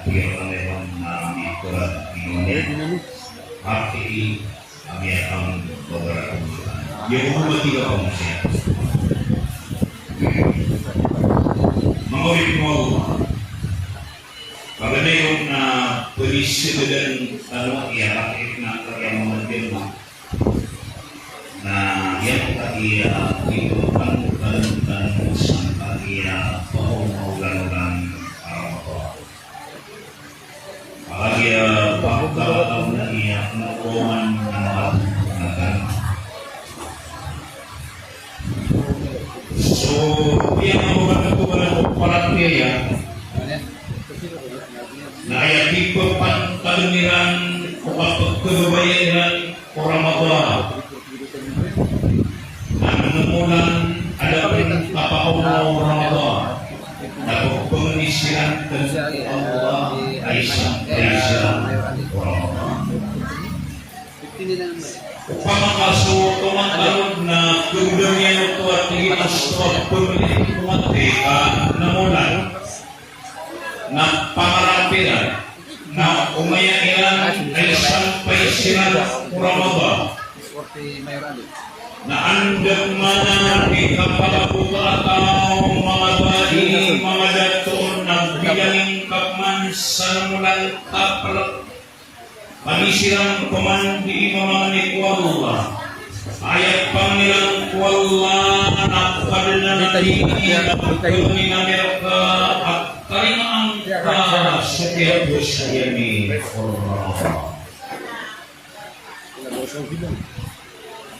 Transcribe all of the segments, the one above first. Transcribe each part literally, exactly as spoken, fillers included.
Hati a kami pn na mikola ino niyan. Hati a miyakang babara ko miyakang. Iyo ko matiga ko miyakang. Manga oripn o Allah. Paganay ron na pnisagadan tano iya hati na kaya manga jamaah. Na giyangkaya ito pn, pn, pn, sangkaya pakaoma olan-olan a Ramadan. Kaya pakaoma olan a Ramadan. So, iya nga manga to, manga to paratiyaya. Na aya di pphantagn iran o kapkhababayaan iran ko Ramadan. Na manga olan a da pn kapakaoma o Ramadan, na pphangni siran ko Allah a isampay siran ko Ramadan. Opama ka so toman tano na khagoda niyan oto a tig iyan a so pamilya ko manga tao a manga olan na pangarap iran na omaya iran a isampay siran ko Ramadan. Na anda pman a di kapakabota a taw, manga bai, manga dato, na bilangin ka pman sa manga olan a tapal. Pangni siran pman dii mamangni ko Allah. Aya pangni iran ko Allah na Kadnan ami, na pangnin ami rka a tarimaan ka so kiyadosa ami, Allah.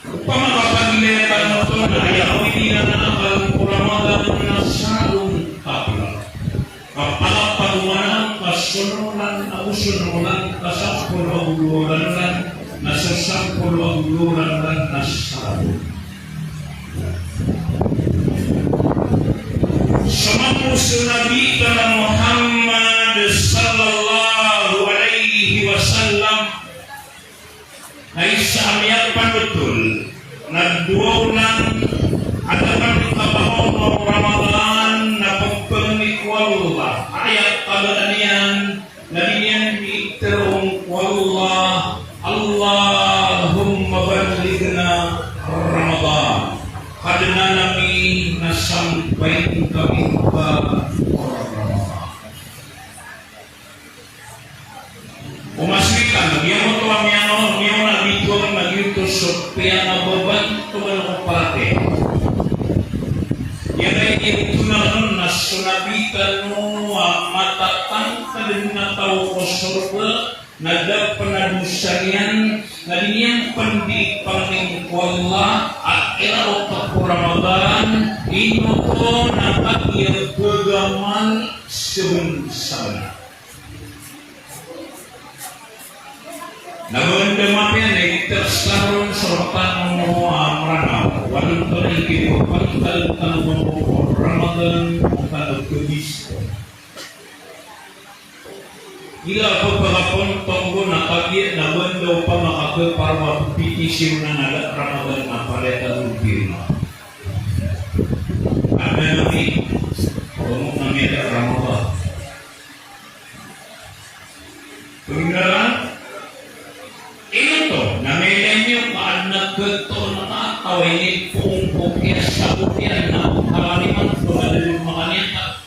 Opama ka pagilaya tano oto na aya awid iran a akal ko Ramadan na salong kapla. Kapalapag o manan ka so olan ago so olan ka sampolo ago dowa olan, na so sampolo ago dowa olan na salong. So mambo so Nabi tano a Muhammad sallallahu alaihi wasallam, na isa a miyapandotol na dowa olan a da pn kapakaoma o Ramadan na pphangni ko Allah a aya kabaya niyan na di niyan di tharoon ko Allah, "Allahumma ballighna Ramadan." Kadnan ami, na sampayn kami ka ko Ramadan. O masitan, giyangkoto a miyaona, miyaona a bitowan na giyoto so piyakababantogan o paratiyaya. Aya tig iyan oto na so Nabi tano a matatangkad a taw ko sorga, na da pn a dosa niyan, na di niyan pn di pangnin ko Allah a iraot ko Ramadan, ino oto na kagiya pagamal sabnsabnar. Na ba ngka mapiya na iptr sa ron so rktano a Mranaw, wadn tano i kipapantag tano mambo ko Ramadan o tano khabis. Ila ko pagapon tonggo na kagiya na banda o pamakape para mapipiti siyo na nada Ramadan na paleta lumpir na. Ada nabi, tonggo na miyada Ramadan. Paginggalan, ino to, na miyada niyo ka adn a keto na kataw ini pungpok iya sabot iya na kalaliman to na dali makaniyata.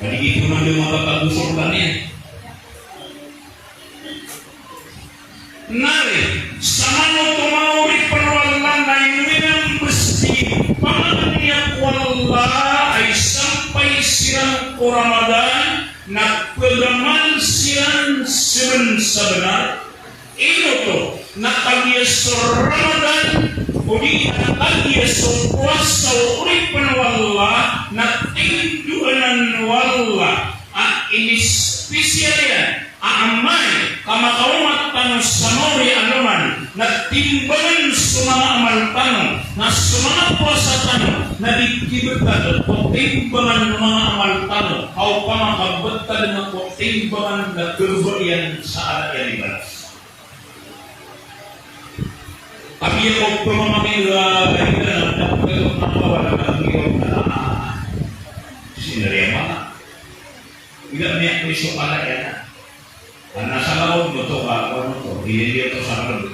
Kadi gito man di makakagosok kaniyan. Nari, sa manoto manga oripen o Allah na ino iran bes di pangangnia ko Allah a isampay siran ko Ramadan na pegamal siran sebensabenar. Ino to, na kagiya so Ramadan, odi na kagiya so powasa o oripen o Allah, na tindoanan o Allah a inispisiyal iyan a amay ka makaomat tano sa maori a loman, na timbangan so manga amal tano, na so manga powasa tano, na di kibetad ko timbangan o manga amal tano, ka opama ka betad na ko timbangan na kebebaiyan sa ala iyan i balas. Tapi iya ko pemamamila, ila na dapat ko makawa na kagiya na sinariya manga. Ila niya ko iso kala iyan na. Ana sa laod mo to, ka, ano to, ila niya to sa laod.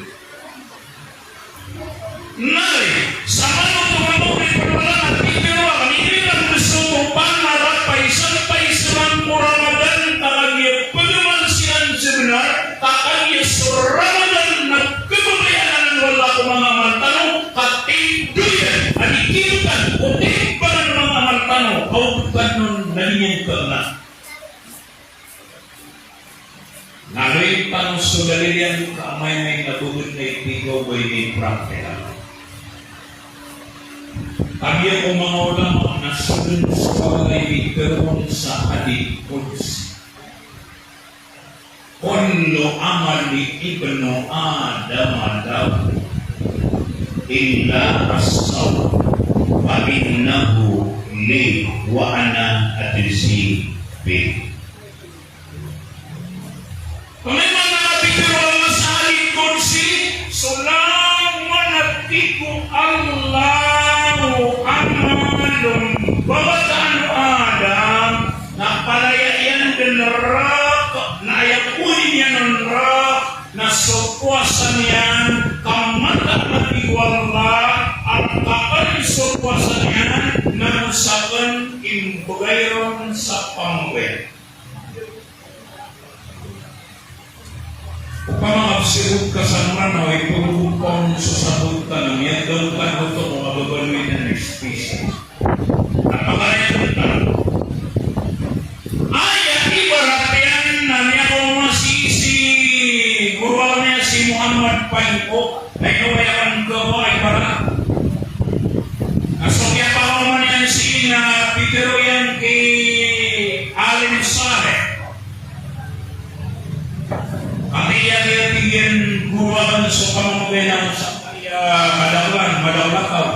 Nari, sa manoto manga oripen o Allah na pitharo a ino iran bes oto pangarap a isampay siran ko Ramadan ka kagiya pegamal siran sebenar, ka kagiya so Ramadan na kebebayaan anan o Allah ko manga amal tano, ka tindoayan a di kibetad ko timbangan o manga amal tano, ka o betad on na di niyan kaena. Na loy tano so dalil iyan ka amay na inabaged na itigaw ba ini praktikal. Kagiya ko manga ulama na so den so Allah i pitharo on sa hadith qudsi. Kullu amali ibni Adama lahu illa as-sawm fa innahu li wa ana ajzi bih. Pamayaman a pitharo o Allah sa hadith qudsi, so langon a tig o Allah o amal o mbawataan o Adam, na palaya iyan den rk, na aya ko odi niyan on rk, na so powasa niyan, ka mataan a tig o Allah a rk akn so powasa niyan, na go sakn i mbgay ron sa pamagaya. Opama ka pzabot ka sa Qur'an na aya pagobot ka on so sabot ka na miyagdam ka na oto ko mababaloy na explanation. Na pagariya ka. Aya ibarat iyan na miyakaoma si, si goro niyan si Muhammad Paiko. Na ino aya kangkawai para. Na so kiyapakaoma niyan sii na pitharo iyan ki alim saleh. Katii iyan, tig iyan, goro akn, so kamamagayan akn sa kaya madaklan, madakl a taw.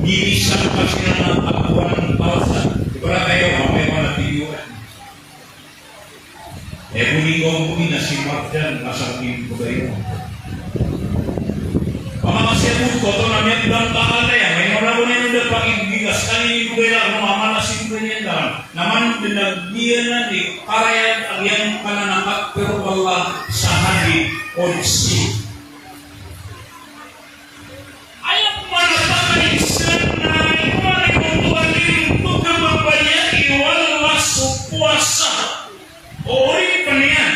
Ginisang ka siran a katawan a tawasa. Ibarat aya, mamay ko na tig iyan. Aya bo di ko bo di na si Marjan, na sa akin ko ba iyo. Pamakasiyabot ko oto na miyagdam ka kala iyan, aya mala bo niyan da pakibgay ka skaniyan i bgay na, no, amala si bgay niyan da. Na man den a giyanan i karayag a giyangkanan a katharo o Allah sa hadith qudsi. Aya pman a pakaisa na ino man i oto a di pkhababayai o Allah so powasa o oripen iyan.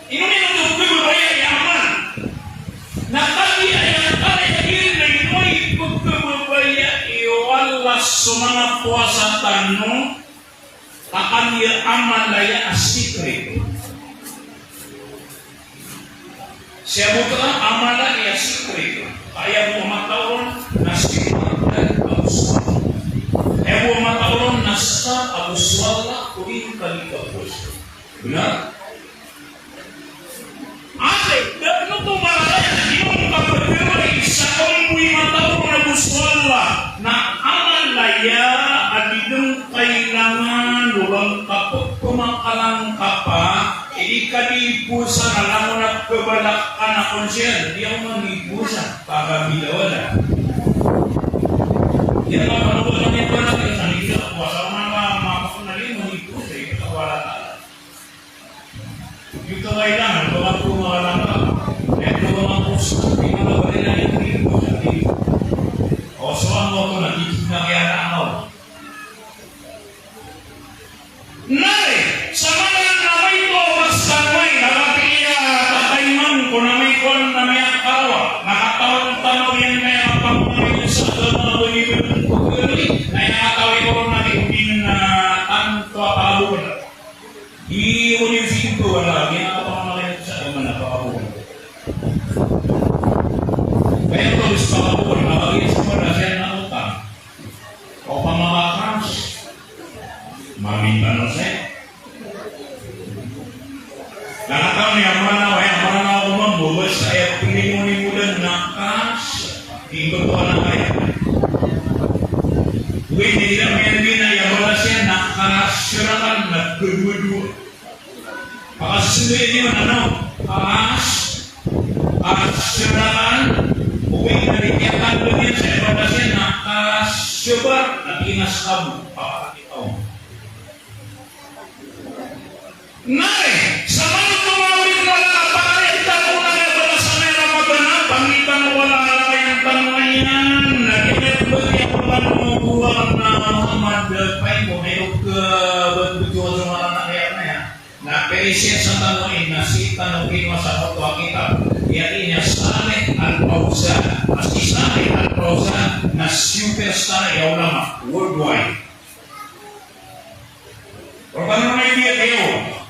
Ino man i oto a pkhababayai i amal. Na kagiya aya karayag iyan na ino i pkhababayai o Allah so manga powasa tano. Ka kagiya amal aya a sikreto. Siyabot ka amal aya a sikreto. Ka aya bo a matao ron na si Marjan ago so Allah. Aya bo a matao ron na ska ago so Allah ko ingka di kapos. Benar? Ati, da pn oto mararaya, ino kaptharoa i sa kambo i matao ron ago so Allah, na amal aya a di den kailangan o ba ngka Di posan a langon a pbalak a na konsiyan, di ako mangiposan, pagabidawala. Di ako mangiposan, di ako mangiposan, di ako mangiposan, di ako mangiposan. Di ko kailangan, baka po mga langka. Kaya po mga posan, di mga wala na yung mangiposan, di. O, so, ang moto na, di na kaya na ako. Na ri, sa maana na amay ko oras tano ay, na kapiya, tatayman ko na amay ko na miyakarawa, na katawan tano iyan na aya kapamangay sa agama a bali-bali ko kami, na aya katawi ko na di, di na tanto a pakabukal. Di ko di sinto, wala, di na kapamangay sa agama na pakabukal. Kaya ko gusto pakabukal, na kami sa wala siya na utang. O pamakakas, mamintan o sek. Nakakaw niya, Mranaw, aya Mranaw ko mambo, basta aya pnimonimudan na kas, di ko to anak aya. Pwede na miyambina, aya balas iyan na kas, sirakan na kedua-dua. Pakasisindai niyo na, no? Kas, kas, sirakan, okay, na di kiyatandaan iyan sa ibadah siya na kas, sabar, na di nas kabu, pakakitaw. Nari, sa mano tumawid na wala, pakariyan tano na kaya wala sa may Ramadan, na pangitan wala, kaya tano na iyan, na kaya pwede ako lang mabuwag na Muhammad, eh, Paimo, may ka, eh, betul sa mga anak kaya na yan. Na piyarisan tano ina si tano ina sa fatwa kitab, yakni Salih Al-Fawzan. Na si Salih Al-Fawzan na superstar a ulama worldwide. Rokano na idea kayo,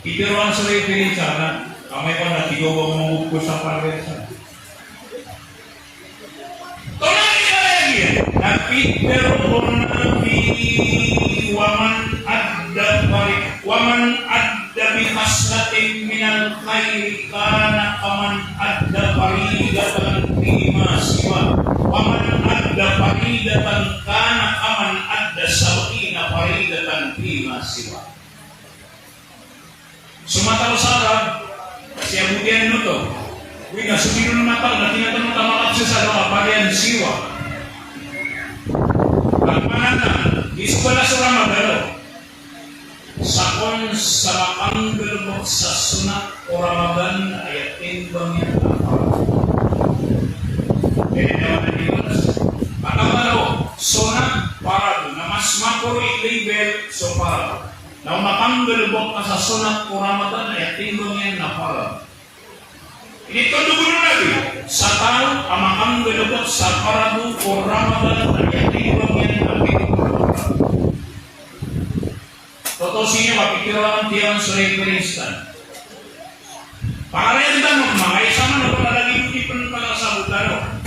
ipiro ang sa reference na, amay ko na tigo ba mo ko sa paresa. Tonaa i karagi iyan? Na pitharo o Nabi, wa man adda fari-, wa man adda bi khaslatin minal khairi kana kaman adda faridatan fima siwa. Wa man adda faridatan kana kaman adda sab'ina faridatan fima siwa. So matao sa Arab, si Abu Diyan no to. Wina, so di ron matao na tinatanong ta makapsa sa Arab, a pariyan siwa. Pagmanana, di so bala so Ramadan, o. Sakon sa makanggalbk sa sunat o Ramadan, aya timbang iyan a parad. Kaya naman na di balas. Matao, sunat, parad, na mas makori level so parad. Na o makanggalbk ka sa sunat o Ramadan, aya timbang iyan na parad. Initondog o Nabi, sa taw a makanggalbk sa parad o Ramadan, aya timbang iyan na parad. Totoo sii niyo, kapikir anan tiyan so reference tano. Pakariyan tano, manga isa man o pala lagi di pn pala sa butano.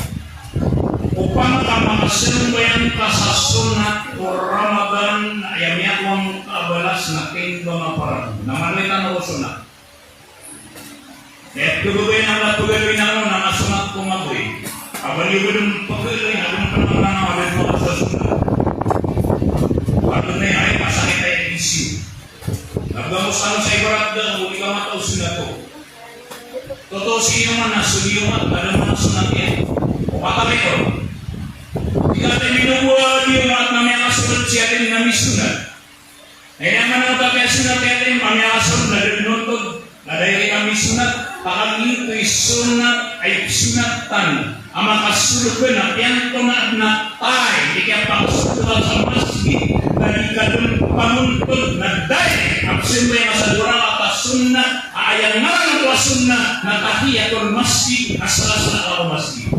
Opama ka makasambayang ka sa sunat o Ramadan, aya miyakowa ngka a balas na timbang a parad. Na manoy tano ko sunat. Aya pkhababayaan a pagaloy na ron na sunat ko magoy. Abali o ba dn pagaloy na dn pn a manga sa sunat. Adn a aya pasakit a issue. Na bgamos tano sa ibarat da, o di ka matao sunat ko. Totoo sii niyo man na so di omat, adn a manga sunat iyan. O katamik ko. Di ka tayo minoboa di omat na miyakasold sii a di na misunat. Na aya man a kapiya sunat iyan, a miyakasold na da dn ontod, na da iyan a misunat, pakagiya oto i sunat, ay sunat tano. A makasold ka na, iyan to na, na tay, di kiyapakasold ka sa masgit, na di ka dn pangontod, na da iyan a pzambayang sa dowa rakat a sunnah, a aya ngaran ko a sunnah, na tahiyatul masjid, a sala-sala ko masjid.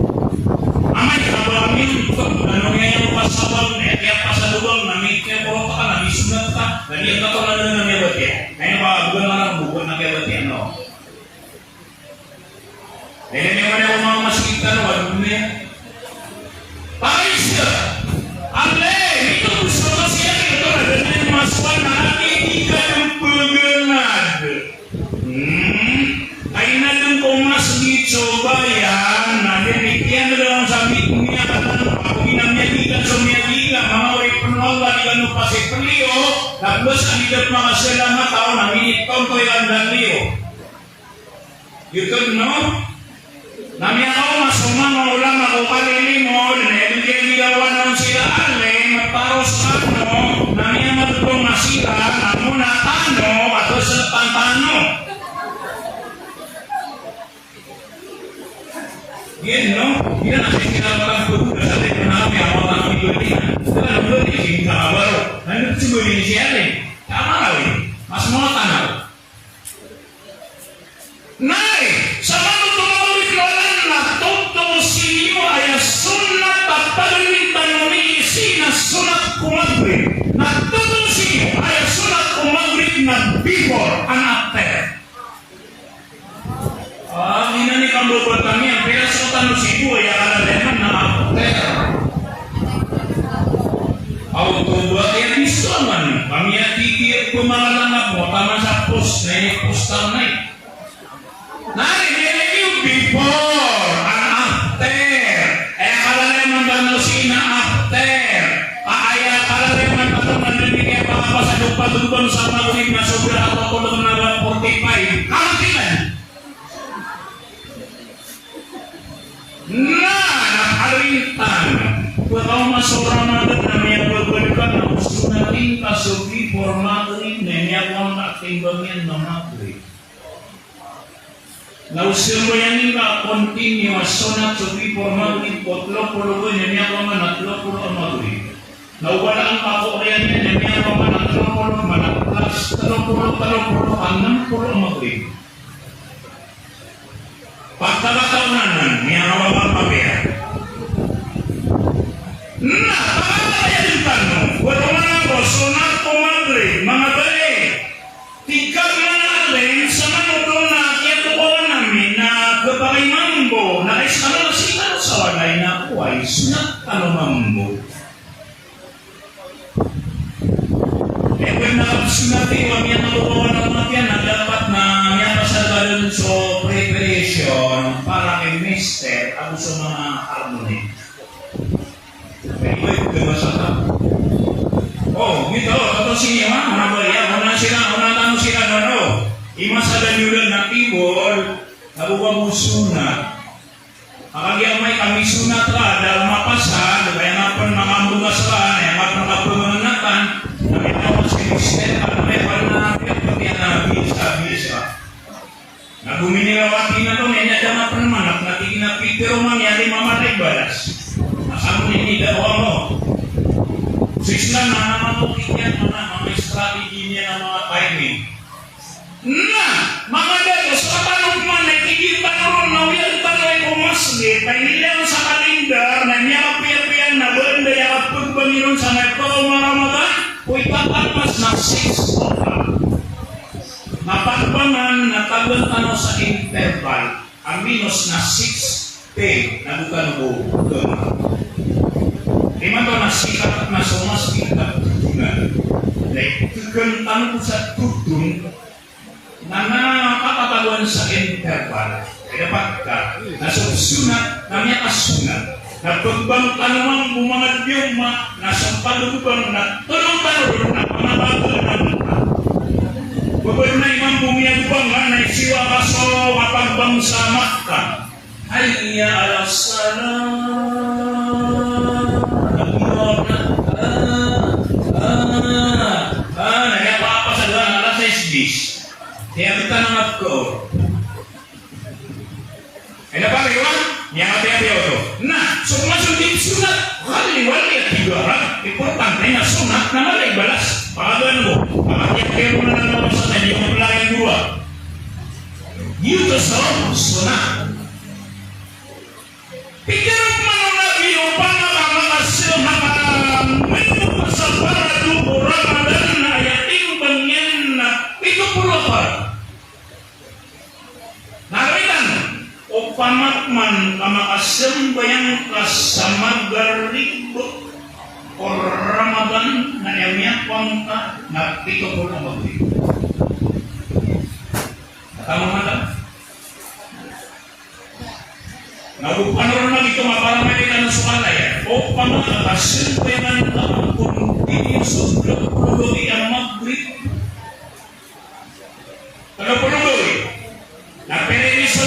Amay ka ba miyontod, na ino niyan pasabang, na aya kiyapasadobang, na mikiyakorota ka, na misunat ka, na di ka katolan na miyabatiya. Na ino ba, bukan anak, bukan na kiyabatiya, no? Ino niyan man aya ko manga masgit tano, ado niyan. Paris ka. Ale, ito, gusto ko siya, ito na, dahil mas pa na, hindi ka ng pagangad. Hmm. Ay na dun ko masgit so bayan, na din ikiyan na lang sa mitmiya ka na, ako ina miyagigan so miyagigan, manga oripn o Allah, di ka no pasipaliyo, na plus ang idap makasalama tao, na minit tonto ilan dan liyo. Giyoto, no? Na miyakaoma so manga ulama ko kalilimod, na aya dn kiyagilawan on sii a alim, paro skano, na miyamagdong a sira, na mona tano, ato sa pantano. Giyoto, no? Giyoto na sii a pagpagod a sa alim, na miyakaoma a pagpagod. Giyoto na miyakaoma a pagpagod. Ano ba sii a alim? Tama, no? Mas mona tano. Na aya, sa manoto a Maghrib na olan na totosi niyo aya sunnat a pagawin tano niyan sii na sunnat ko Maghrib. Na totosi niyo aya sunnat ko Maghrib na before and after. Ah, ino ni kambabatan iyan, pira so tano sii bo aya kalalayaman na after. Aw, oto ba aya bisto aman, kami a tig iyan ko manga anak mo, taman sa post, na ini post tano na ini. Na aya, aya, aya before and after. Aya kalalayaman tano sii na after. A, aya kalalayaman tano na aya kapapasad o pagdobang sa Maghrib na sobra a totol na forty-five. Kagiya na, na kalintan. Pkaoma so Ramadan na miyababalikan na o sunnat ingka so before Maghrib na miyakaoma a timbang iyan na Maghrib. Na o sambayang ingka a continue a sunnat so before Maghrib ko tlo polo gawii na miyakaoma na tlo polo a Maghrib. Na o bala angka ko oriyan iyan na miyakaoma na tlo polo, mana plus tlo polo, tlo polo, anem polo a Maghrib. Pagkakataon anan, miyakaoma a papiya. Na, pagkakataon tano, wata mana ko sunnat ko Maghrib, manga bali. Tig a manga alim, sa manoto na kiyatokawan ami na khapakay mambo, na kay skano na sii tano sa walay na oway, sunnat tano mambo. Aya bo na kapsunnati, wa miyatokawan a matiya na dapat na miyapasad ka dn so preparation para kay mister ago so manga harmony. Pwede ba ito gawasa ka? O, giyoto, totosi niyo, ha? Manga bali, ya, ona siran, ona tano siran, ano? Imasada niyo dn na tibol, na bo ba bo sunnat. Kagiya amay ka misunnat ka, da mapasad, kaya nga pn makambogas ka, kaya nga pn kapnganatan, na kaya nga pn si mister, na kaya pn na, kaya pn na, bisa, bisa. Na gomini rawati na to, na aya da nga pn manap, na tig iyan a pitharo man iyan a lima mala i balas. Na sa mini da o amo. Sii sa na, na manga opinya, manga, manga strategy niyan a manga timing. Na, manga dato, so katanod man, na tig iyan tano ron, na oyaw tano ko masgit, na inilaan sa kalendar, na miyakapiyapiya na banda, aya kapagbangi ron sa miyakaoma a Ramadan, ko ipapalmas na six o'clock. Na pagbangan na tagan tano sa interval a minus na six ten, na go tano bo kema. Imanto na sikat na so masgit na todon. Na itegan tano bo sa todon na, na katatagoan sa interval. Kaya dapat ka, na so sunnat, na miyakasunnat. Na pagbang tano mambo manga diyoma, na so pagobang na tolong tano ron na pangabagol na mata. Babad na imam bo miyagobang na isiwa ka so kapagbang sa Makkah. Hayya ala salah. Ah, ah, ah, na aya papasad na alas sais bis. Kaya kita na mapko. Aya pariwan, miyakapiyapiya oto. Na, so masodip sunnat, kaliwal iyan tiga rak, importante na sunnat na mala i balas. Pakagaan bo, pakapiyapiya bo na na masa na di ko pala kaya guru a. Giyoto so sunnat. Pitharo man o Nabi, opama ka makasiyam ka minggu ka sa fardu ko Ramadan na aya timbang iyan na pito polo a fardu. Na ino ito, opama man ka makasambayang ka sa Maghrib ko Ramadan na aya miyakowa ngka na pito polo a Maghrib. Tama man. Na opama ron na giyoto, maparamay tano so kalaya. Opama ka kasambayang ka a continue so tlo polo gawii a Maghrib. Tlo polo gawii. Na pira i so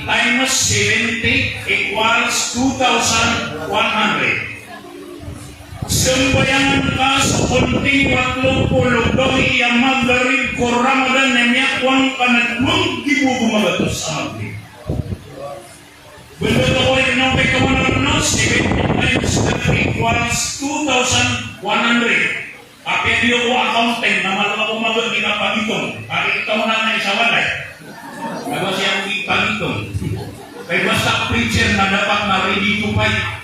times seventy equals two thousand one hundred. Sambayangan ka so continue a tlo polo gawii a Maghrib ko Ramadan na miyakowa ngka na dowa nggibo ago magatos a Maghrib. Benda to ko rin ng pagkawanan ng seventy times thirty equals two thousand one hundred. Apiya di ako accountant na malo ako maga di kapagitong. Ari ito na na isa walay. Nago siya ako di pagitong. Kaya basta preacher na dapat na ready to fight.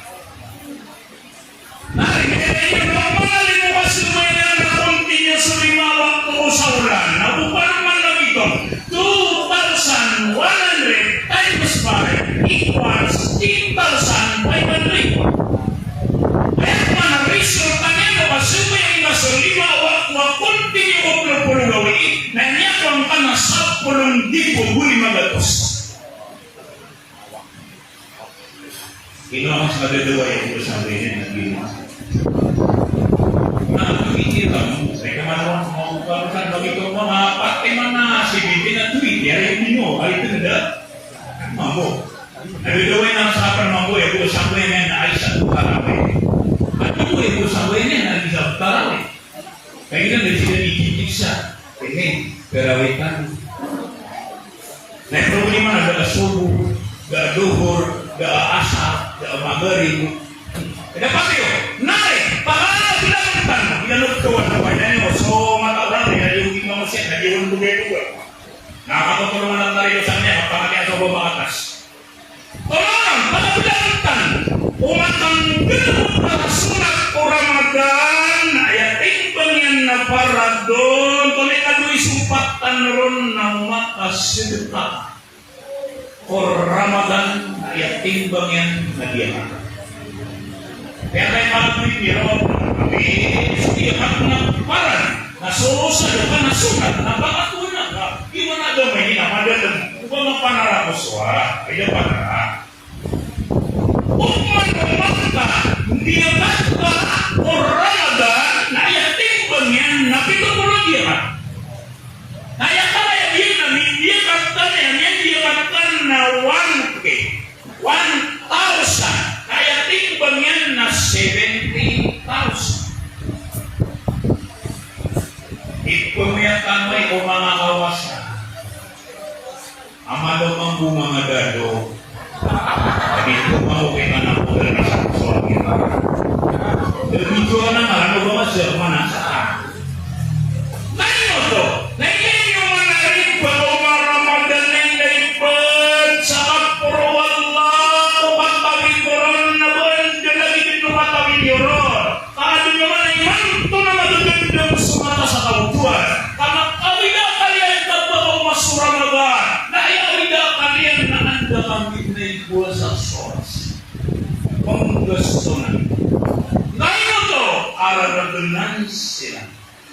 Na, hindi normal mo kasi may na continue sa lima wakto sa ulan. Nabukan man na ito. Two thousand one hundred times five equals ten thousand five hundred. Kaya man ang resulta niyan na kasi may na sa lima wakto a continue ko polo-polo gawii, na niya ko ang kana sapolo nggibo ago lima gatos. Ino ang mas madadaway ko sa amin na ginawa? Na, hindi lang, may kamanawan, mga uparusan, mga pati man na si Bibi na tweet, yari yung nino, ay tanda. Mambo. Nadadaway na sa akin, mambo, eh, kung sa akin yan, ay sa tarawih. Ano po, eh, kung sa akin yan, ay sa tarawih. Kaya nga, hindi sila ikikiisa. Ini, karawitan. Na problema na, da a subuh, da a duhur, da a asar, da a magrib. Dapat iyo, nari, pakabilangan, bilangan ko, ano ba yan, so, matawaran, eh, na yung mga siya, na yung bugay-bugay. Nakakatulungan ng nari sa kanya, kapag kaya sa baba atas. Tolong, pakabilangan, o matanggal na sunat ko Ramadan, aya timbang iyan na paradon, tolong ka doy sumpatan ron na makasedekah. Ko Ramadan, aya timbang iyan na diyakat. Kaya kay Maghrib iron, kami, diyakat na paran, na solo sa depan na sunat, na bakatuna ka, iwan na gamay na madalem, uba mapanara ko suwa, aya panara. Umman, umman ka, diyakat ka ko Ramadan, na aya timbang iyan na pito polo diyakat. Na aya kalaya iyan na mindiyakat ka niyan, iyan diyakat ka na one K, one thousand. Na aya timbang iyan na seventy thousand. Ipemiyatan mo ko manga kawasa. Amalo mambo manga dado. Adi ko mambo kay mana ko dara sa suwag iyan. Dadi ko na nga, ano ba nga siya, mana sa ka? Na ino to? Na ino man a riba o manga Ramadan na indaipet sa kaporo Allah ko katawi ko ron na ba, da lagi din ko katawi ko ron. Ka adn a manga imanto na magagandang so mata sa kaotoan. Ka makawida kaliyan ka ba ko masorang a ba, na aya awida kaliyan na anda kami na ipowasa so oras. Panggastonan. Na ino to, kararagnan siran.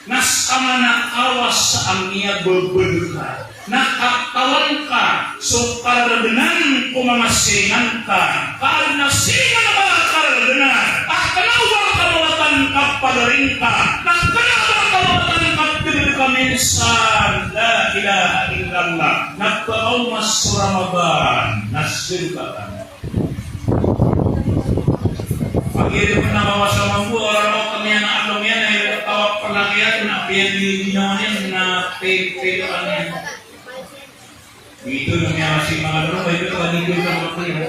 Na ska man a kawas a miyababad ka, na katawan ka so kararagnan ko manga siringan ka, ka adn a siringan ka kararagnan, a kna o ba ka mawatan ka pagaring ka, na kna o ba ka mawatan ka ptgd ka minsan, la ilaha illallah, na pkaoma so Ramadan, na sdkatan. Pag-iyan na mawasa mambo, orang ko kami anak atong iyan, ay tawag pala kaya, na piyan di ginawa niyan, na pe-, pe-, ano niyan. Ito na niya si mga lolo, ito na, hindi ko na makaya.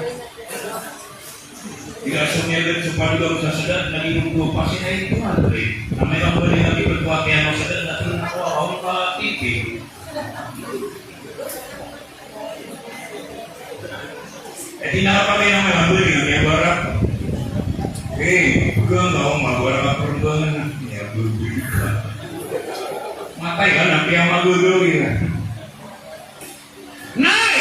Hindi ka sumiyagad sa palugaw sa sada, naging ulo pa siya, ay ito nga, pre. Na may pambali na ito, pagkuha kaya mo sada, na ito na ako, ako pa, titi. Eh, di nakapatay na may hambal, di nga may abarak. Eh, pegang ka, oh, mabarak ka, peregangan na. May hambal, di ka. Matay ka na, piyamagagaw, di ka. Nay!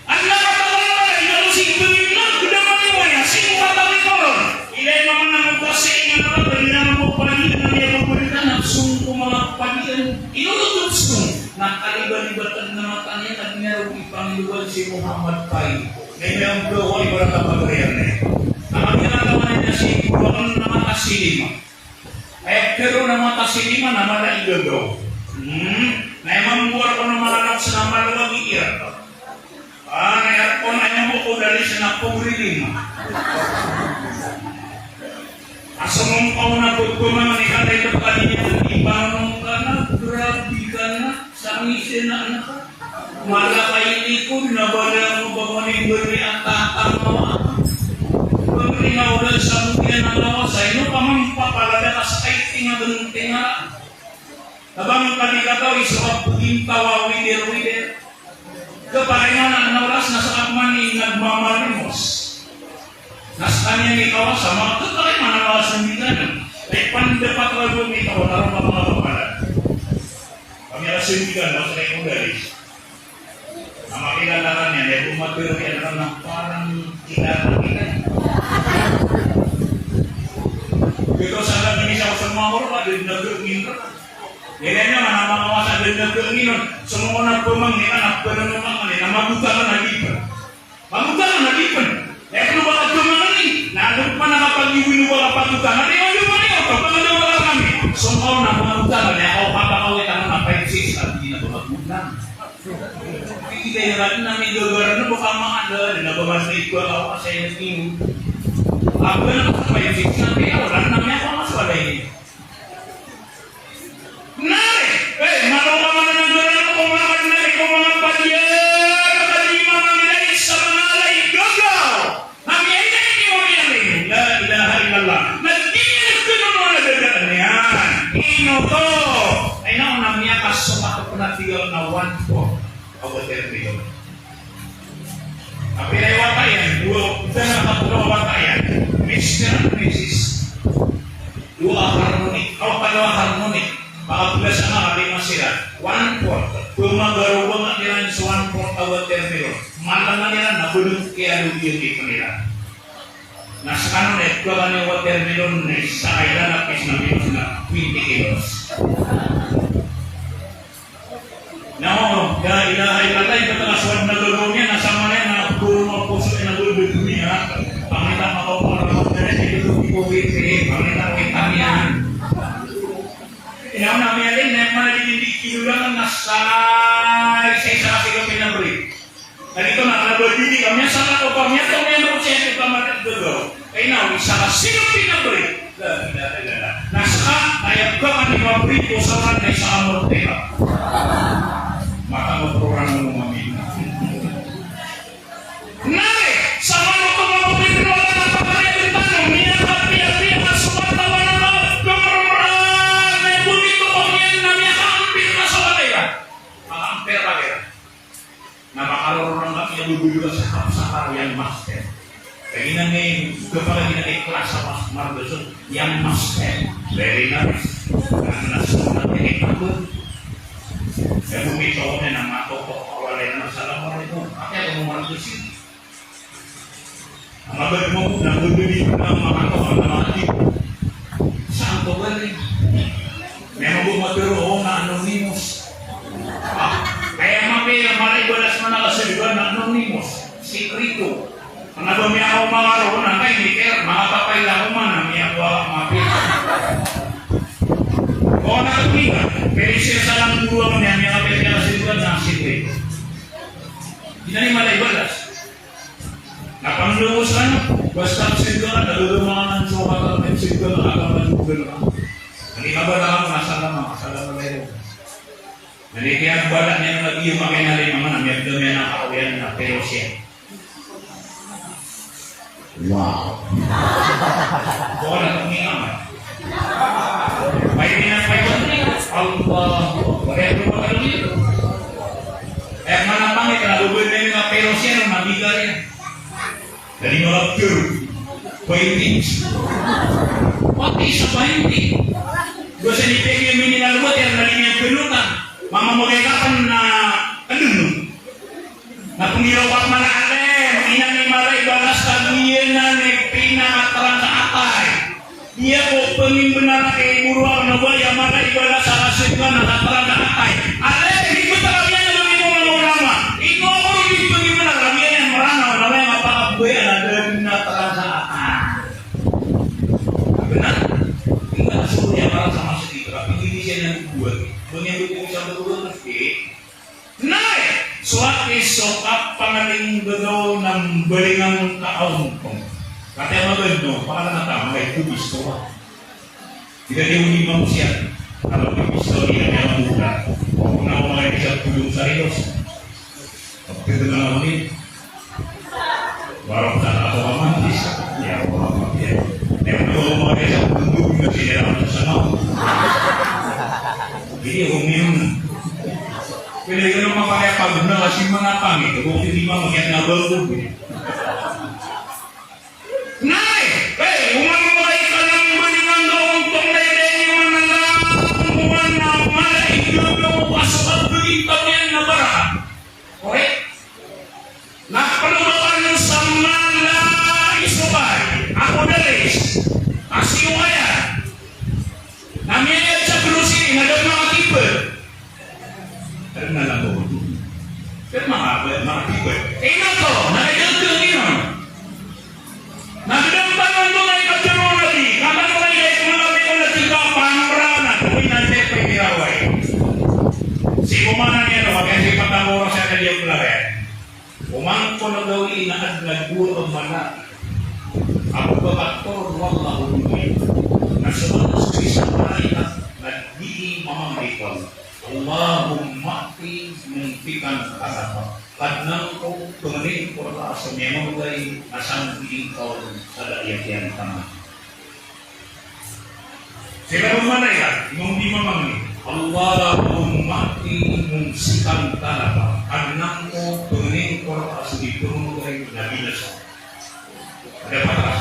Ang nakatawa na, inalo si Ibrahim na, ganda man yung waya, sino katawi ko ron? Ilay naman ang kasi, inalo, dali naman mo pala, hindi na niya magbalik na, nagsungko mga palian. Inulog yung sungko. Na kalibalibatan na mata niyan, na ginarog ipangilugan si Muhammad Pai. Na iyang dawa ibarat a pagarian na iyan. Na kami na naman niya si Ibrahim na mata si lima. Ay, pero na mata si lima na mala igagaw. Hmm. Na imang buwar ko na mala na sa mala wag iyan. Ah, na Isa na pogrilin. Asomong kaw na pagpamang ni katay ka pagkalinya, ipanong ka na, grabe ka na, sangisen na anak ka. Mala ka inikod na bala mo ba mo ni beri ang tatang mo. Beri na ulan sa mungkin ang lawas, ay no ka mang papalada ka sa kaiting a gunting a. Tabang ka di kataw, iso ka paging tawa, wider-wider. Kapag ina na oras na sa kapman i nagmamalimos. Na skaniyan i kawasa, manga kapag ina na kawasa niyan. Ay pandapat lago ni kawasa, manga kapala. Kami ala sindigan, mas na yung galis. Na makilala ka niyan, eh, bumatir ka na parang kilala kita. Dito sa labi ni sa usang mga kurma, di nag-iingat. Ina niya man a manga kawasa dn na pnginon, so manga pamangni na pnginon na mangni na magotaman a di pn. Magotaman a di pn. Aya pn o ba ka pamangni na adn pn a kapag-iwin o ba ka pagotaman, di man di pn iyo, kapag-iwin o ba ka kami. So manga na magotaman, aya kaw kapakawitan na five six, a di na ba magotaman. Di kita iran na may gagaran na ba ka manga dn na ba mas na ito a kawasa iyo. Ago na five six na di na wala na may ako mas wala iyo. Na, eh, maloka man a nagdadalm ko manga, ko manga padiya, ka di manga milaid sa manga ala i gagaw. Na miyailay niyo miyailay. La ilaha illallah. Na di niyo kinono na dadaan iyan. Ino to? Ay, na, na miyakasokat ko na tiga na one fourth. Aw, water below. Apiya i wata iyan, dowa, isa na katharo a wata iyan, Mister and Missus. Dowa harmonic, aw, kadawa harmonic. Makaplas a manga lima siran. One fourth. Pmagaro ba nga iran so one fourth a watermelon. Malangan iran na bdng kiyalogiyan iran. Na skano na ipkakan i watermelon na isa ka ilan a pis na milos na twenty kilos. Na, la ilaha illallah, ibarat a kasowad na gagaw niyan, na samaya na poro na poso iyan a bebedoni a. Pangita makaw ko na makaw na sii ko bibiri, pangita ko itan iyan. Ina na miyailay, na manga di, di kilolangan na sa, sa isa kasi ko pinabri. Lagid oto na, na ba didi ka miyasaka ko pa, miyataw, miyataw, siya ko pa, mata, dodo. Kay na, isa ka sino pinabri? La ilaha illallah. Na saka, aya ka man i mabri ko sa oran na isa ka mortera. Mata mo program mo mamina. Nari, sa mano ko mabri ko na pagkakaya ng tanong, niya kapiya-piya na sumatawan na mawag ka marumuraan, na bumito ko niyan na miyakaampir na sa walay ka. Makampir ka kaya. Na makarorong kami a bebedon sa kapsakar yang master. Lagid iyan i, kapag lagid iyan i klas a mas, marga so, yang master. Very nice. Na, na, na, na, na, na, na, bumitaw na, na, matoto, walay na, "Assalamualaikum." Ati ako mo marga so. Ang mabalik mo, nabibili ko ng mga to, ang mga tipo. Saan ko galing? May mga bumaturo, "Oo nga, anonymous." Ah, kaya mamaya, malay balas mo na kasi, di ba, na anonymous. Sikrito. Ang nabami ako mga roon, ang kay Mikel, mga papay lang ko man, ang miyakuha ang mga pita. Oo, na ito, Mikel. Pero siya sa lang buwang niya, miyakuha kasi, di ba, na sikrito. Di na ni malay balas. Na pangilowos ka na, basta sirga ka, nalulumangan so katawan, sirga ka, katawan mo, gano'n ka. Hindi ka ba lang, nasa lamang, nasa lamang na yun. Hindi kaya bala niya na nag-iyo, makina rin naman, ang miyagdam yan ang kaawyan na, pero siya. Wow. Wala kang niyaman. May pinapaywan niya. Allahu Akbar. Kaya ito ba kayo dito? Kaya manapangit na lubid na yung mga pero siya nung mabigal yan. Dali mo lang pure. Bainti. Pati sa bainti. Doon sa nipig yung minimal mo, tiyan na rin yung pinutan. Mamamagay ka pa na, ano, na pangilowat man a alim, inan i mala i balas ka giyanan i pinakatarang sa atay. Di ako pangimbenar a kay guru ako na waya mala i balas a kasinggan a katarang sa atay. Alim, di ba talaga yan ang mga ulama? Ino ako rin di pangimbenar, kami yan, Meranaw, na waya mapakabaya na daging na tarang sa atay. Benar? Hindi na suruh niya para sa masjid, tapi hindi siya nagbubuhat. Doon niya bubuhat sa bubuhat, eh. Nay! So at least, so at Pangaling gagaw na mbalingan ka a ontong. Katii a mabaloy, no? Pangalang a tama, kay ko bisto ka. Di ka di oni mamosiyan. Kala ko bisto, di ka di mamosiyan. Ako na, ako na, isa tulong sa Diyos. Pagkita na ako ni. Warok sa ako ka man, isa. Ya, warok ka man, ya. Ya, ako na, isa tulong na siya sa ako. Hindi, ako ngayon. Pwede ka naman makakapagod na kasi mga pangit. Ako, hindi mamagyan na ba ako? Nay, eh, oman o malaikat na mbalingan ka a ontong na iyan, iyan na oman a mala i gagaw a so kabaloy iyan na bara. Correct? Na panobakan sa mala i sokay, a kodalis, a siyokayan. Na miyayad sa grocery, na da a makatiped. Aden a labo. Aden a maka-, makatiped. Ino to, na ino to, ino. Na bidang tanan to na ikatero na di, kanan ko na ino, ino na di ko na di ka pangorana, ko ina di ko iniraway. Sii ko maana niyan, no, kaya sii patang oras a kadiyan ko lagay. Oman ko na gawii na aden a dowa a malaikat. Ago ba kator o Allah o dunya. Na so isa a malaikat na dii mamamay ko, Allahumma a'ti munfiqan khalafa. Kadnan ko, pangnin ko rka so miyamamay na sanggiin ka on sa da a kiyantaman. Sii ko maana iyan, ino di mamangni, Allahumma a'ti mumsikan talafa. Kadnan ko, pangnin ko rka so di pamamay na binasa. Ada patas.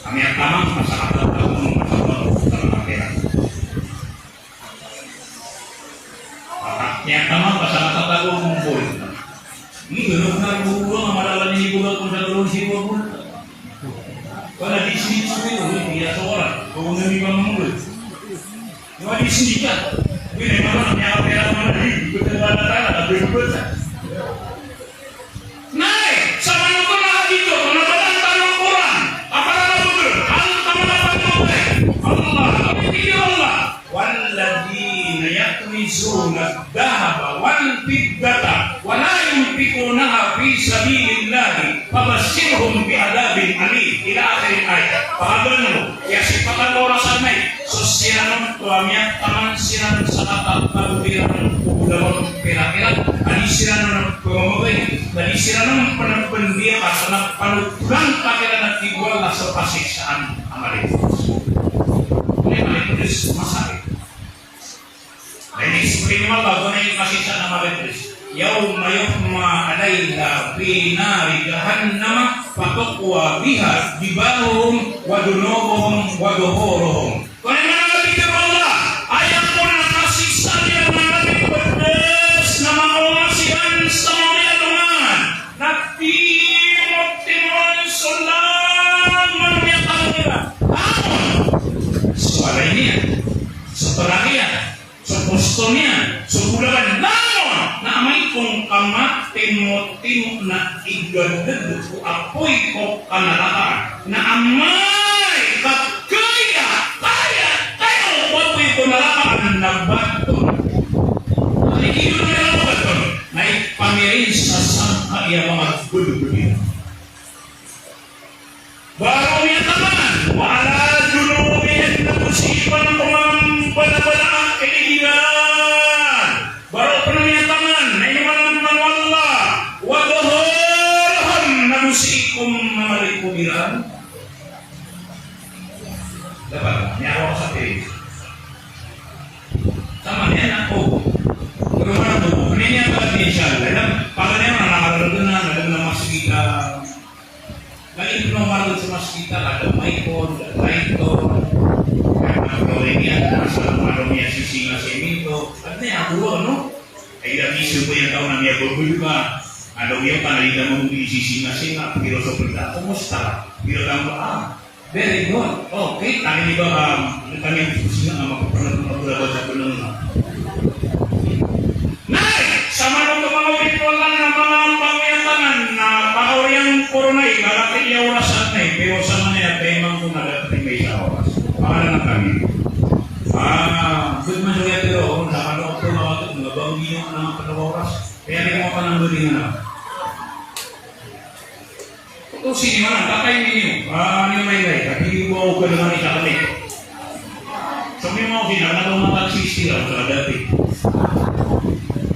Kami ang tamang, masa kata tahu, masa kata tahu, masa kata tahu. Miyataman ka sa katatago a mongkol. Ini benar-benar guru a madalan ini guru a kung sa guru si guru. Wala di sini sa guru, ini iya sa oras. Guru na di ba mongkol. Wala di sini ka. Ini malah niya pera mana di, betul wala tala, betul betul. Nay, sa manoto na hadith oto, na bataan tano a Qur'an, a para na beber, an tano na panoto, Allah, a pitharo o Allah, "Walladhina yaknizuna adh-dhahaba wal-fiddata wa la yunfiqunaha fi sabilillahi fabashshirhum bi'adhabin alim." Ila akhiril ayah. Pakabann o, aya sipatan o oras a nay, so siran on, ko a miyataman siran sa katatago iran ko bolawan pira-pira, a di siran on pemamagay, a di siran on panapandiya ka, panapanotholan ka kiran a tig o Allah sa pasiksaan a malipodes. Aya malipodes, masakit. Na ini explain o Allah, aya malipodes. Yawma yuhma alayha fi nari jahannama fatukwa biha jibahuhum wa junubuhum wa zuhuruhum. Ko aya maana a pitharo o Allah, aya kon a kasiksaan iyan a malipodes na makaoma siran sa mawri a alongan, na timotimoon so langon o miyakaoma iran. Langon. So walay niyan, so tolak iyan, so posto niyan, so bolawan, langon na amay kon ka matimotimo na igadad ko apoy ko kanaraka, na amay ka kaya, kaya, kaya ko apoy ko naraka na baton. Ano iyo na baton? Na ipamirin sa sangkai a manga bedebed iyan. Baro miyataman, wa ala junubihim, na go sii pn ko manga balabalaan a kaligiran. Baro pn miyataman, na ino man a pman o Allah, wa zuhuruhum, na go sii ko manga likod iran. Dapat, niyawa ko sa pilis. Sama niyan ako. Pero man ako, pniniya ba, inshallah. Alam, pagkaniyan na nakaragdagan na, alam na mas kita. Lagi pn o maragd sa masgit a kada maipon, kada maito. Kaya mga kawin niya, nasa mga daw niya sisinga sa iminto. At niya, ako, ano? Ay, dami siya po yung tao na niya babalo ka. Ano yung panalita mo hindi sisinga-singa, pero sa pagka, kumusta? Pero tama, ah, very good. Okay, kami ni ba, um, kami ang sisinga na makapanag-, maglabas sa pulong na. Nay, sa manoto manga oripn o Allah na manga pangiyatanan na pakaoriyan ko ron ay, lalaki iya orasan na, pero sa manaya taymang ko na dapat may isa oras. Pangalan na kami. Ah, good man siya, pero sa manoto manga oripn o Allah na manga panawa oras. Kaya di ko mapanambali na. Sini mana, kakay niyo. Ah, niyo may lay. Tapi di ba ako ka naman isa kami? Sabi mo, sino na ba matagsisira sa dati?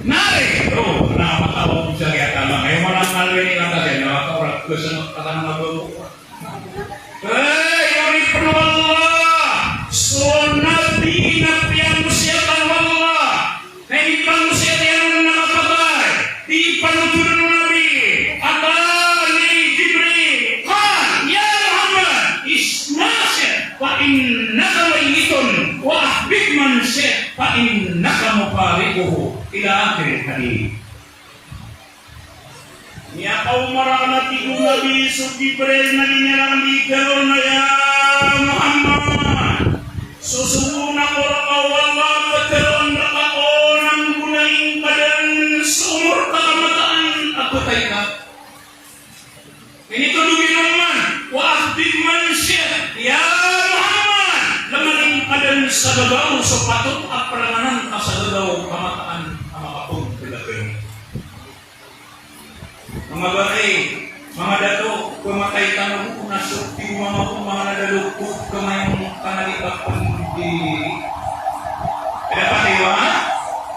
Nari! Oh, nakakatawa ko sa kaya tama. Ngayon, walang nalwi ni Natalia. Nakakaurag ko sa mga katang na bago. Ay, oripn o Allah! So Nabi na piyangosiyatan o Allah. Na inipanosiya iyan on na kapatay, di panothol o Nabi, atani Jibril, qal, "Ya Muhammad, ish ma shi'ta fa innaka mayyitun, wa ahbib man shi'ta fa innaka mufariquhu." Ila akhiril hadith. Miyakaoma rakn a tig o Nabi so Jibril na di niyan rakn di tharoon a, "Ya Muhammad, sosogoon ako rka o Allah a ptharoon rka ko na mbonaing ka dn so omor ka kamataan a pthay ka." Initodog iyan oman, "Wa ahbib man shi'ta, ya Muhammad, lamanin ka dn sa gagaw so patot a pranganan ka sa gagaw kamataan a makapmblag." Manga bae, manga dato, pmatay tano bo na so tig o mama ko, manga nadalok ko, kamayong kanalipatan di. Dapat iwa?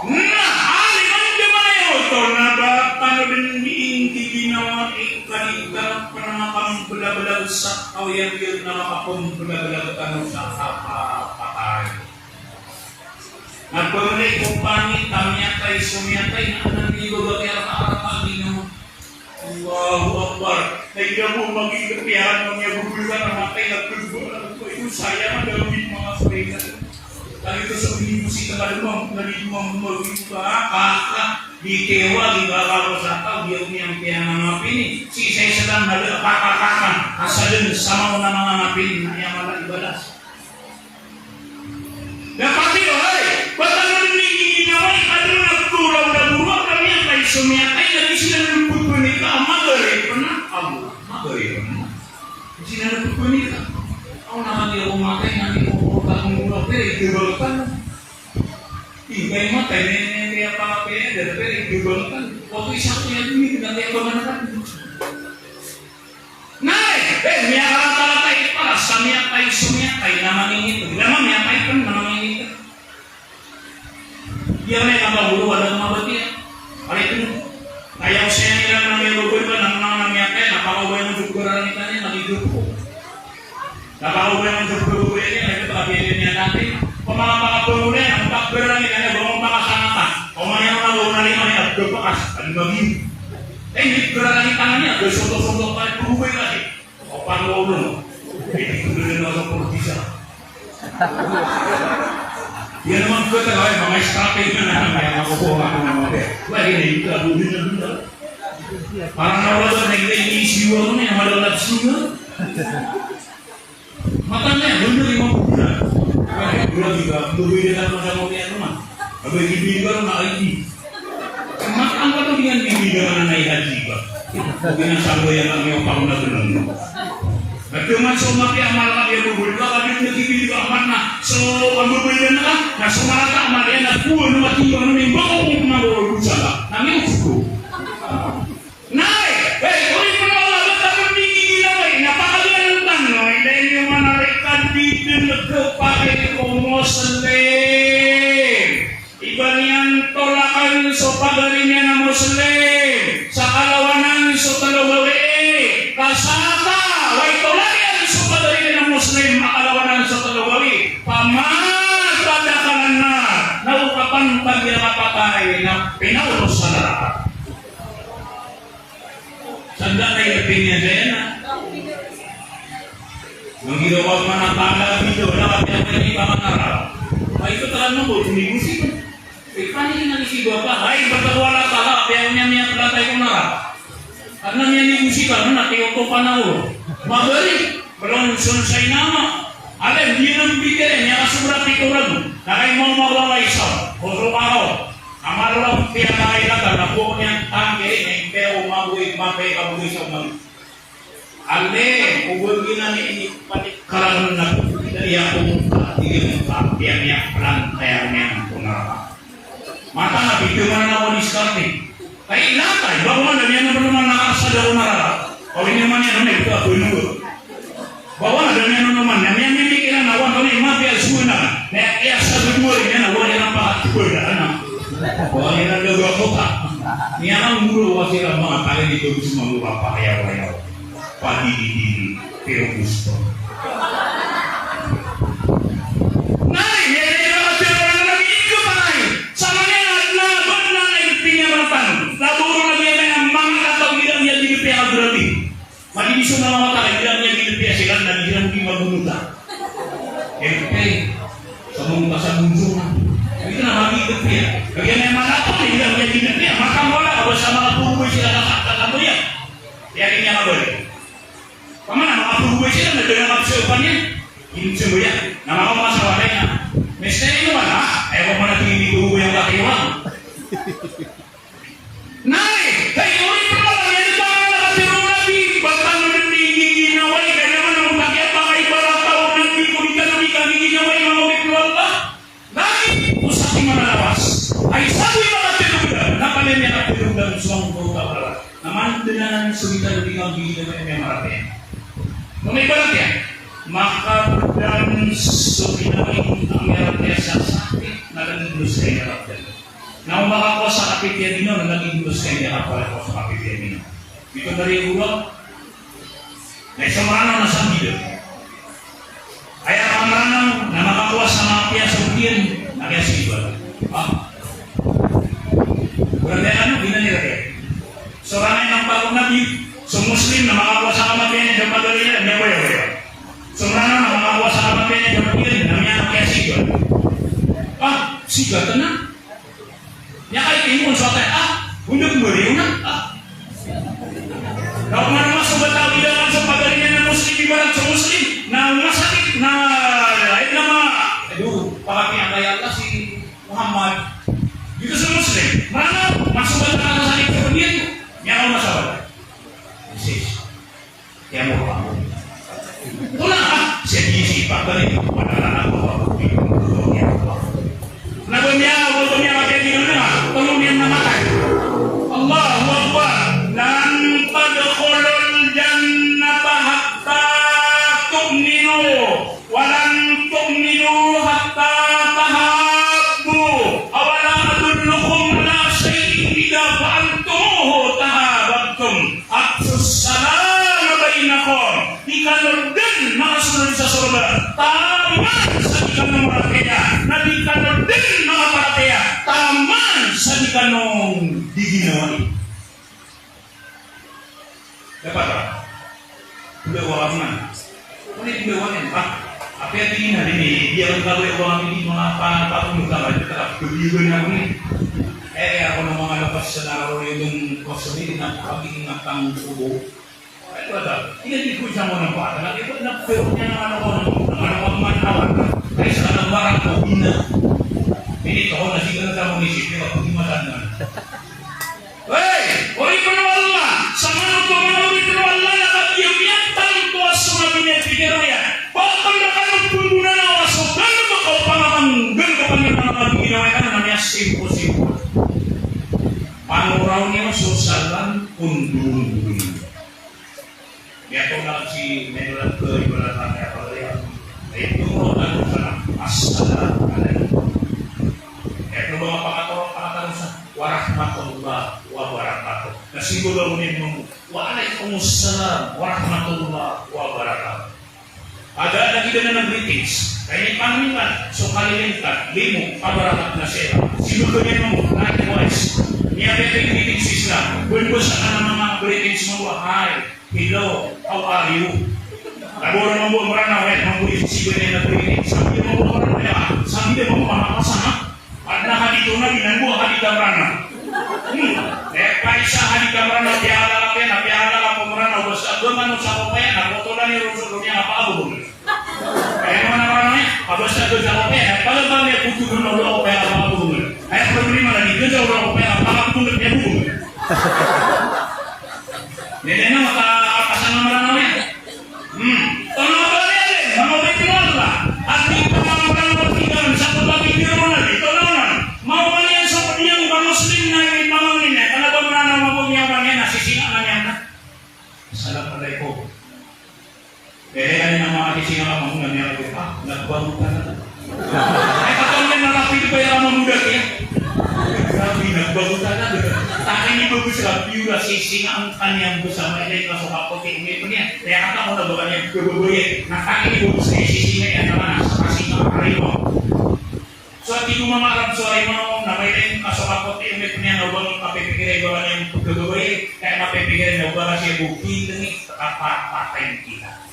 Na, ali man di mayo to, na ba tano dn di inggi ginawa, inggi tano pn a makapmblag-blag sa kawyag-yag na makapmblag-blag tano sa kapatay. Na pamili ko pangit a miyatay so miyatay na anan di babaki a raka-raka ginawa. Allahu Akbar. Na ida bo maging kapiyaran na miyabubulkan a matay na pagbulan ko ito saya na gawin mga kapatid. Lagi ko sa pagiging musika ka lumang, na di lumang maging ka, ka, ka, di kewa, di ba, ka, sa tao, di ako niyang kaya nga mapini. Si isa-isa lang na kakakakan, asa dun sa mga mga mapini na iyang ala ibalas. Dapat iyo, hay, ba't ano rin yung ginawa ni Padre na turaw na burak na miyatay, so miyatay, na di sila nagpupunika, magari pa na, Allah, magari pa na. Di sila nagpupunika. Ako naman di ako matay, na di ko po katong burak, pero ito ba ka na? Di ba yung matay, may, may, may apa, kaya, pero ito ba ka na? Waktu isa ko yan, hindi, hindi, hindi, hindi, Na, eh, miyakarataratai para sa miyatay, so miyatay na mangingitig. Ino man miyatay pn na mangingitig. Di amay ka ba bolo, wala ka mabatiya. Ari pn, kaya ko siya nila na may lugoy ba, nang, nang, nang miyatay, na pakaubay mo dyan ko rarang itan niya, nagigil ko. Na pakaubay mo dyan ko rarang itan niya, nagigil ko, abi, abi, niya natin. Pamangapangapangulay, ang pagbarang itan niya, bawang pakasangatan. Pamangapangapangulay, ang pagbakas, ang magigil. Eh, di, gerakan i tangan iyan, bsontok-sontok ka, pagubay ka di. O, pangolo. Eh, di, gerakan a portisa. Iyan naman ko talaga, eh, mga strapping na naman, kaya makukuha ko naman, eh. Wala, hindi, hindi, hindi, hindi. Parang nawala na, hindi, iniisiwan ko na, yung madalap siya. Matanda iyan, banda lima polo na. Ay, grabe ka, tuloy na lang sa mga ano man. Abay, bibili ka na I D. Matanda to, di yan bibili ka na I D ba? Huwag na sa mga yan ang iyong pangunagunan mo. At yung man sa umapi, ang malaki ang bubuli ka, kapit na bibili ka, amat na. So, ang bubuli na ka, na sumarata, amat yan, at buwan, matiyo, ano, may bako kung kumakawa, busa ka. Ang iyong suko. Nay, hey, oripn o Allah, ba tano di ginawai, na pakaliyanan tano, na ino man a rikad di dn khapakay ko Muslim. Iba niyan tolakan so pagari niyan a Muslim, sa kalawanan so tlo gawii, ka sa ka, oway, tolak iyan so pagari niyan a Muslim, a kalawanan so tlo gawii, famata dakhalan nar, na o kapan pagiyakapatay, na pinaulos sa naraka. Sanda na ipiniyadena. Mangirawa man a tanda bida na kapiyatay ni panganara. Ay, ito takan mo ko, tinibusi ko. Ipani na ni si bapa, ay, bata wala tala, kaya niya niya patay ko nara. Karena niya ni busi ka, na tiyo ko panalo. Magari, balon sun sa inama. Alay, di na bigay, niya kasobra pito ragon. Na kay mo mawala isa, o so araw. Amal lang piyakailatan na po niyan tangkiri, na impero mabuhay, mapay kabuhay sa umalis. Ale, ubod gina ni ini panik karangan na po. Iya po mong patigil mo pa, piyan niya, plan, kaya niya, kung naraka. Mata na, bigyan mo na ako diskarte. Kay ilan tayo, ba ko man, niya na ba naman nakasada ko naraka? Kawini man iyan, na ito a bano. Bawa na dami ano naman, na miyan miyan kiran na wan kami mapiya sunan. Na iya sa bano iyan na wan iyan pa at bada na. Bawa iyan na daga kota. Niyan ang gulo wa siran manga tali dito gusto mangura pa ayaw-ayaw. Padidi-didi, pero gusto. Nay, iyan iyan na pero na nagiging ka pa nay. Sa mga na, na, na, na, na, iyan iyan na tano. Laboro na iyan na manga kataw iyan iyan di piya grabe. Madidiso na manga tao, iran niyan di piya siran na iran di magunutan. Ito na magi di piya. Kaya na manga tao, iran niyan di piya. Maka wala, basta manga purubay sila na katamboyan. Kaya niyan mabalik. Pamana manga purubay sila na dala manga psiyopan niyan. Hindi siya maya. Na manga masa wala niya. Mister, ino man, ha? Ayaw ko man natin hindi purubay ang katiwang. Nay, kay ori pala, yan ba nga nakatiro na di, ba tano na di giginaway, kaya naman ang pakiapakay pala tao na di ko di tano di kagiginaway, mga oripn o Allah. Lagi ko sa kimalawas. Ay, sabi makatiro na, na pala niya katiro na, gusto ang buta pala. Naman din na nang sumita na di kagiginaway, may marapin. Kung may balat yan, makapdan sumita na ang yarap niya sa sakit, na nang gusto niya kapdan. Na o makakowa sa kapipiya ginawa, na naging dos kaya niya kapala ko sa kapipiya ginawa. Ito na rin ulo. Na isang Mranaw na sa bida. Aya ka Mranaw, na makakowa sa kapipiya sa bida, na kaya sa iba. Ah. Berarti ano, gina nila kaya. So, rangay ng pagod na bi-, so Muslim na makakowa sa kapipiya niya, sa pagod niya, niya ba yun? So Mranaw na makakowa sa kapipiya niya, sa pagod niya, na niya kaya sa iba. Ah, sa iba, ito na. Niya kay tingin mo sa tayo, ah, undag mo rin na, ah. Na kung ano mas ugat ang bilangan sa pagalingan ng Muslim, ibarat sa Muslim, na masakit na, lain na ma-, aduh, pakapiyan kaya Allah si Muhammad. Dito sa Muslim, mana mas ugat ang masakit sa paglingan mo. Niya ako masabat. Sis. Kaya mo ba? Ito na, ah, siya di si Pagari, wala na ako, ako, ako, ako, ako. Na ba niya, wala niya, kaya di na, tulong niya namatay. Allahu Akbar. Lan tadkhulul jannata hatta tu'minu. Wa lan tu'minu hatta tahabbu. Awala adullukum ala shay'in idza fa'altumuhu tahabbtum. Afshus salama bainakum. Di kano dn makasold sa sorga taman sa di kano maratiyaya. Na di kano dn makaparatiyaya taman sa di kano di ginawai. Dapat ba? Bolawan man. Odi bolawan man, Pak. Apiya tig iyan a di, di ako kabolawan, di manga pa-, papunod ka ba? Di ka kabolawan ako ni. Eh, ako na manga lapas sa naraw yung kosong ini, na pag-iingat ang ubo. Ay, wala. Hindi ko siya muna pa. Lagi ko na, pero niya naman ako, naman ako man awan. Ay, sa nang marang ko, ina. Hindi ko na siguro sa munisipyo, ako di matanda. Hey, oripn o Allah, sa manoto man oripn o Allah, na kagiya miyatangko a so mabinay a pikir iyan. Bakal na kano pnggonanaw a so kano ba kaw pangamanggan ka pangimanggan a ginawa iyan na miyasimpol-simpol. Panoraw niyo so salam, undong-undong niyo. Miyatoon si Menolad ko, ibarat na kaya pagariya. Ay, tumawag ako sa, "Assalamu alaikum." Kaya ito ba nga pakatawa, pakatawa sa, "Warahmatullah wabarakatuh." Kasi ko daw ni mo, "Wa alaikumussalam warahmatullah wabarakatuh." Ada lagi na greetings. Kaya ni Panginoon, so kalilintad, limo, kabarakat na siya. Sinundo niya mo, likewise. Niya ba yung greetings sa Islam? Bulbos sa kanang mga greetings mo, "Hi, hello, how are you?" Labi o mambo a Mranaw, eh, mambo i sisiba niyan na greetings. Sabi niyan mambo a Mranaw, eh, sabi niyan mambo a Mranaw, kasama. Adn a hadith o Nabi, na mambo a hadith a Mranaw. Hmm. Eh, kaisa hadith a Mranaw, piyahalal a piya, na piyahalal a Mranaw, basta a gama o sa kopaya, na kotolan i Rasul, niyan a paabog. Aya man a Mranaw iyan, a basta a gama o kopaya, na pagabang iyan, kotolan o kopaya, na paabog. Aya problema na di gama o kopaya, na paabog, niyan bog. Hindi na maka-, makasan a Mranaw iyan. Hmm. Tonaa ba niyan, manga oripn o Allah. Ati pamamranaw a tig iyan sa pagpipikir o Nabi, tonaa man. Maoma niyan so pd iyan ka Muslim na imanganin iyan. Kna ba Mranaw, maoma niyan, maoma niyan, na sisingana niyan na. Assalamualaikum. Kaya na manga kisinga ka mambo na miyakagit, ah, nagbago ka na. Ay, katang na rapid ba yung mga muda kaya? Grabe, nagbago ka na. Takay ni bago sa piura, sisinga ang kanyang bersama niya, yung kaso kapot, yung ipon niya. Kaya kata ko na ba kanyang kababayan? Na takay ni bago sa sisinga yan naman, sa kasinga ka rin mo. So, tig o manga Arab, so, ay mo, na may rin, kaso kapot, yung ipon niya, na ubang kapipikir, iba kanyang kababayan, kaya kapipikir, na ubang siya bukil, ini, kapapatay kita.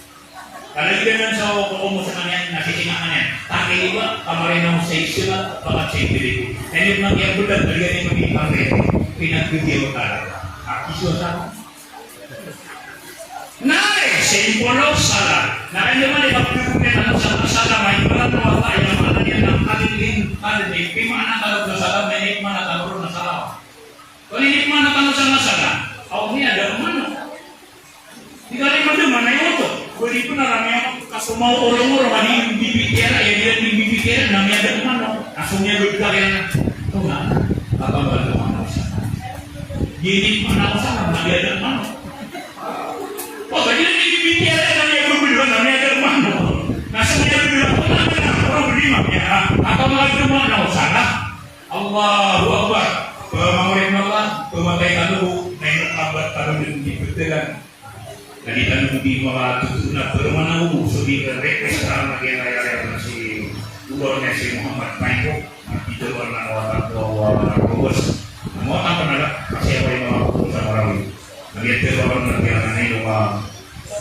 Kalagid anan sa kokomo sa kaniyan, na sisinga kaniyan. Takay iba, kamarina mo sa isila, bakat sa ibiligo. Kaya yung mga kiyang bulag, kaya yung mga kiyang bulag, pinagbigyan mo talaga. At iso sa na rin, simple o sala. Na rin naman, ipagpagpagpag ano sa sala, may ibarat mo ata, yung mga kaniyan ng kalilin, kalilin. Pimana ka na sala, may mana ka na sala. Kung hindi mana ka na sala, aw niya, daw man. Di ka rin madama na yun to. Pwede po na rami ako, kaso mau orang-orang, hindi yung bibigyan, ya, hindi yung bibigyan, na may ada man, no? Kaso niya, doon ka rin. Ito nga, abang ba ito, ano, sa gini pa na ako sa mga ada man, no? O, pwede na yung bibigyan, na may ada man, no? Kaso niya, doon ka rin, problema niya, ha? At ang mga dumaan ako sana. Allahu Akbar. Pamangorek na Allah, pamatay ka na po, na yung kabat ka na din, di pagdagan. Na di tano di makatuto na pero manango so di ka request ka na kaya kaya na si Ubar na si Muhammad Paiko. Na di tano na kawatan ko ang wala na kawatan ko na lang kasi ako yung mga kuto sa Marawi. Na di tano na kaya na yung mga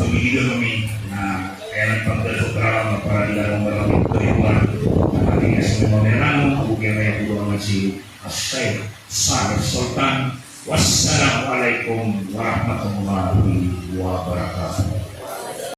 pagbibigan kami na kaya nagpagdal sa drama para di lang marami pag-iwan. Na kaya sa mga merano, ako kaya kaya ko naman si Asay Saleh Sultan. Wassalamualaikum warahmatullahi wabarakatuh.